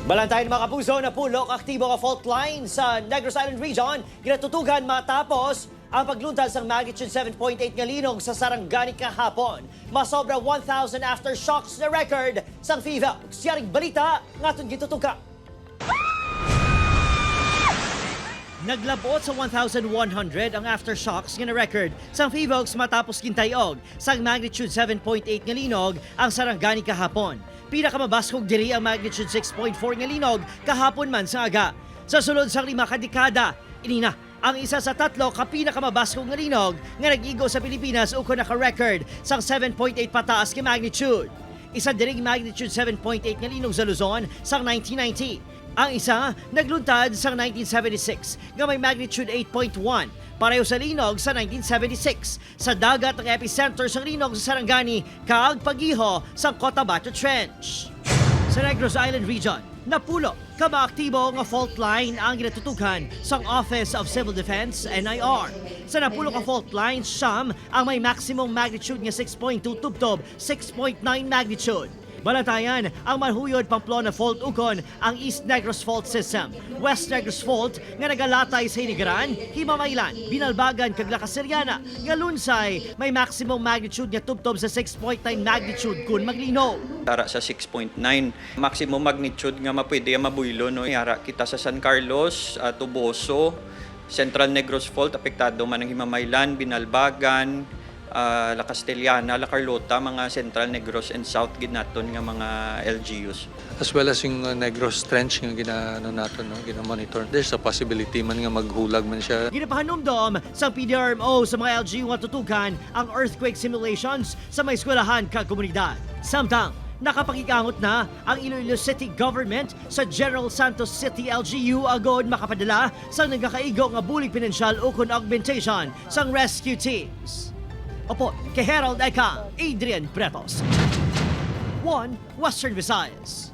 Balantayan, mga kapuso, napulo ka aktibo nga fault line sa Negros Island Region. Ginatutugan matapos ang pagluntad sang magnitude 7.8 nga linog sa Sarangani kahapon. Masobra 1,000 aftershocks na record sang PHIVOLCS. Yaring balita, ngaton gitutukan. Naglabot sa 1,100 ang aftershocks nga na-record sang PHIVOLCS matapos gintayog sang magnitude 7.8 nga linog ang Sarangani kahapon. Pinakamabaskog diri ang magnitude 6.4 nga linog kahapon man sa aga. Sa sulod sang 5 ka dekada, ini na ang isa sa tatlo ka pinakamabaskog nga linog nga nag-igo sa Pilipinas ukon naka-record sang 7.8 pataas nga magnitude. Isa diring magnitude 7.8 nga linog sa Luzon sang 1990. Ang isa nagluntad sang 1976 nga may magnitude 8.1, pareho sa linog sa 1976. Sa dagat ang epicenter sang linog sa Sarangani kag pagiho sang Cotabato Trench. Sa Negros Island Region, napulo ka maaktibo nga fault line ang ginatutukan sang Office of Civil Defense, NIR. Sa napulo ka fault line, 9 ang may maximum magnitude nga 6.2 tubtob 6.9 magnitude. Balantayan ang Manjuyod Pamplona Fault ukon ang East Negros Fault System, West Negros Fault nga nagalatay sa Hinigaran, Himamaylan, Binalbagan kag La Castellana nga lunsay may maximum magnitude nga tubtob sa 6.9 magnitude kun maglinog. Ara sa 6.9 maximum magnitude nga mapwede nga mabuylo, no? Ara kita sa San Carlos, Toboso. Central Negros Fault, apektado man ang Himamaylan, Binalbagan, La Castellana, La Carlota, mga Central Negros and South gid naton nga mga LGUs. As well as yung Negros Trench nga gina ano naton, no, gina-monitor. There's a possibility man nga maghulag man siya. Ginapahanumdom sa PDRMO sa mga LGU nga tutukan ang earthquake simulations sa may eskwelahan kag komunidad. Samtang, nakapakigangot na ang Iloilo City Government sa General Santos City LGU agod makapadala sa nagakaigo nga bulig pinansyal ukon augmentation sang rescue teams. Opo, kay Herald Eka, Adrian Bretos. 1 Western Visayas.